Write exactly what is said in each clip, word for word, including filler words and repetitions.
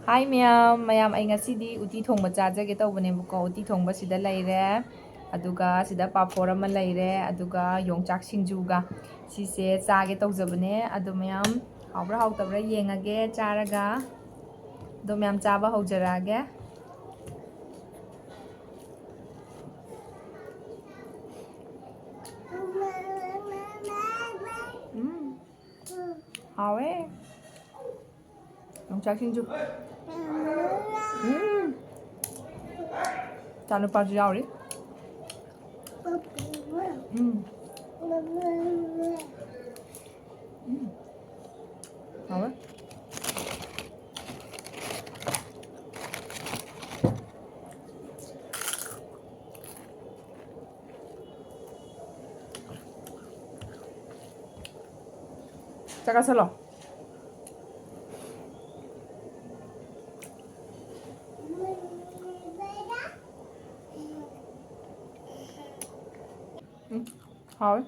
ꯍꯥꯏ ꯃꯌꯥꯝ, ꯃꯌꯥꯝ, ꯑꯩ ꯉꯁꯤꯗꯤ ꯎꯇꯤ ꯊꯣꯡꯕ ꯆꯥꯖꯒꯦ ꯇꯧꯕꯅꯦꯕꯀꯣ꯫ ꯎꯇꯤ ꯊꯣꯡꯕꯁꯤꯗ ꯂꯩꯔꯦ, ꯑꯗꯨꯒ ꯁꯤꯗ ꯄꯥꯐꯣꯔ ꯑꯃ ꯂꯩꯔꯦ, ꯑꯗꯨꯒ ꯌꯣꯡꯆꯥꯛ ꯁꯤꯡꯖꯨꯒ꯫ ꯁꯤꯁꯦ ꯆꯥꯒꯦ ꯇꯧꯖꯕꯅꯦ꯫ ꯑꯗꯣ ꯃꯌꯥꯝ, ꯍꯥꯎꯕ꯭ꯔꯥ ꯍꯥꯎꯇꯕ꯭ꯔꯥ ꯌꯦꯡꯉꯒꯦ ꯆꯥꯔꯒ꯫ ꯑꯗꯣ ꯃꯌꯥꯝ, ꯆꯥꯕ ꯍꯧꯖꯔꯛꯑꯒꯦ꯫ ꯎꯝ, ꯍꯥꯎꯋꯦ꯫ ꯌꯣꯡꯆꯥꯛ ꯁꯤꯡꯖꯨ꯫ ꯎꯝ꯫ ꯏꯆꯥꯅꯨꯄꯥꯁꯨ ꯌꯥꯎꯔꯤ꯫ ꯎꯝ꯫ ꯎꯝ꯫ ꯍꯥꯎꯋꯦ꯫ ꯆꯥꯛ ꯆꯥꯁꯜꯂꯣ꯫ ꯎꯝ, ꯍꯥꯎꯋꯦ꯫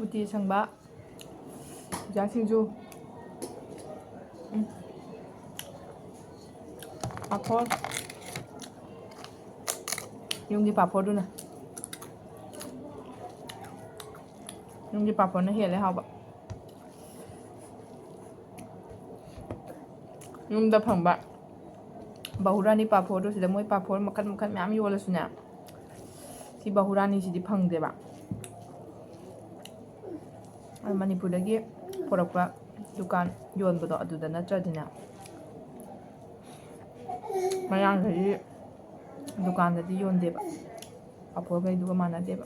ꯎꯇꯤ ꯑꯁꯪꯕ, ꯆꯨꯖꯥꯛ ꯁꯤꯡꯖꯨ, ꯎꯝ, ꯄꯥꯐꯣꯔ, ꯌꯨꯝꯒꯤ ꯄꯥꯐꯣꯔꯗꯨꯅ, ꯌꯨꯝꯒꯤ ꯄꯥꯐꯣꯔꯅ ꯍꯦꯜꯂꯦ ꯍꯥꯎꯕ꯫ ꯌꯨꯝꯗ ꯐꯪꯕ ꯕꯍꯨꯔꯥꯅꯤ ꯄꯥꯐꯣꯔꯗꯣ, ꯁꯤꯗ ꯃꯣꯏ ꯄꯥꯐꯣꯔ ꯃꯈꯜ ꯃꯈꯜ ꯃꯌꯥꯝ ꯌꯣꯜꯂꯁꯨꯅꯦ, ꯁꯤ ꯕꯍꯨꯔꯥꯅꯤꯁꯤꯗꯤ ꯐꯪꯗꯦꯕ꯫ ꯑꯗꯨ ꯃꯅꯤꯄꯨꯔꯗꯒꯤ ꯄꯨꯔꯛꯄ ꯗꯨꯀꯥꯟ ꯌꯣꯟꯕꯗꯣ, ꯑꯗꯨꯗ ꯅꯠꯇ꯭ꯔꯗꯤꯅꯦ, ꯃꯌꯥꯡꯈꯩꯒꯤ ꯗꯨꯀꯥꯟꯗꯗꯤ ꯌꯣꯟꯗꯦꯕ, ꯄꯥꯐꯣꯔꯈꯩꯗꯨꯒ ꯃꯥꯟꯅꯗꯦꯕ꯫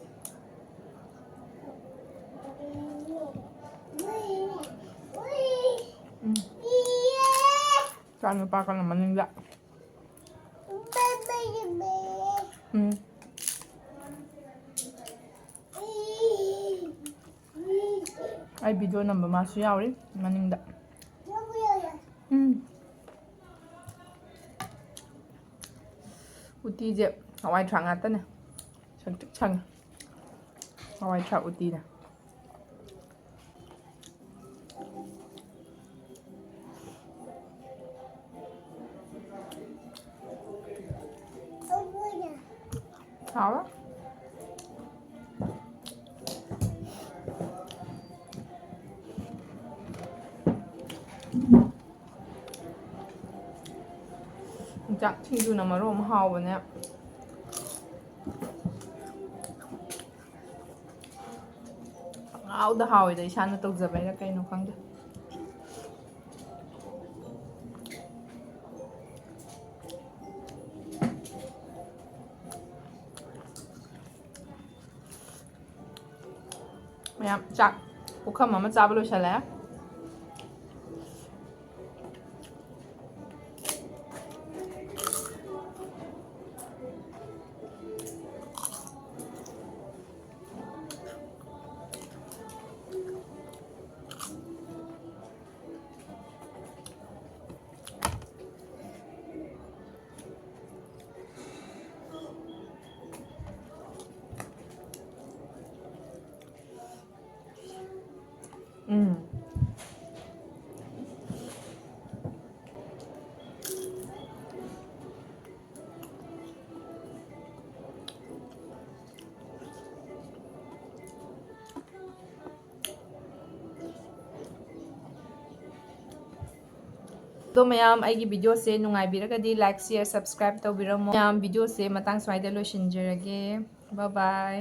ꯎꯝ꯫ ꯏꯆꯥ ꯅꯨꯄꯥ ꯀꯟꯅ ꯃꯅꯤꯡꯗ꯫ ꯎꯝ꯫ ꯑꯩ ꯚꯤꯗꯤꯑꯣ ꯅꯝꯕ ꯃꯥꯁꯨ ꯌꯥꯎꯔꯤ ꯃꯅꯤꯡꯗ꯫ ꯎꯝ꯫ ꯎꯇꯤꯁꯦ ꯍꯋꯥꯏ ꯊ꯭ꯔꯥꯛ ꯉꯥꯛꯇꯅꯦ꯫ ꯁꯪꯇ꯭ꯔꯤꯛ ꯁꯪꯉꯦ꯫ ꯍꯋꯥꯏ ꯊ꯭ꯔꯥꯛ ꯎꯇꯤꯅꯦ꯫ ꯍꯥꯎꯋꯦ꯫ ꯌꯣꯡꯆꯥꯛ ꯁꯤꯡꯖꯨꯅ ꯃꯔꯣꯟ ꯑꯃ ꯍꯥꯎꯕꯅꯦ꯫ ꯄꯪꯍꯥꯎꯗ ꯍꯥꯎꯋꯤꯗ, ꯏꯁꯥꯅ ꯇꯧꯖꯕꯩꯔꯥ ꯀꯩꯅꯣ ꯈꯪꯗꯦ꯫ ꯃꯌꯥꯝ ꯆꯥꯛ ꯄꯨꯈꯝ ꯑꯃ ꯆꯥꯕ ꯂꯣꯏꯁꯜꯂꯦ꯫ ꯎꯝ꯫ ꯑꯗꯣ ꯃꯌꯥꯝ, ꯑꯩꯒꯤ video ꯁꯦ ꯅꯨꯡꯉꯥꯏꯕꯤꯔꯒꯗꯤ like, share, subscribe ꯇꯧꯕꯤꯔꯝꯃꯣ꯫ ꯃꯌꯥꯝ, video ꯁꯦ ꯃꯇꯥꯡ ꯁ꯭ꯋꯥꯏꯗ ꯂꯣꯏꯁꯤꯟꯖꯔꯒꯦ꯫ Bye bye꯫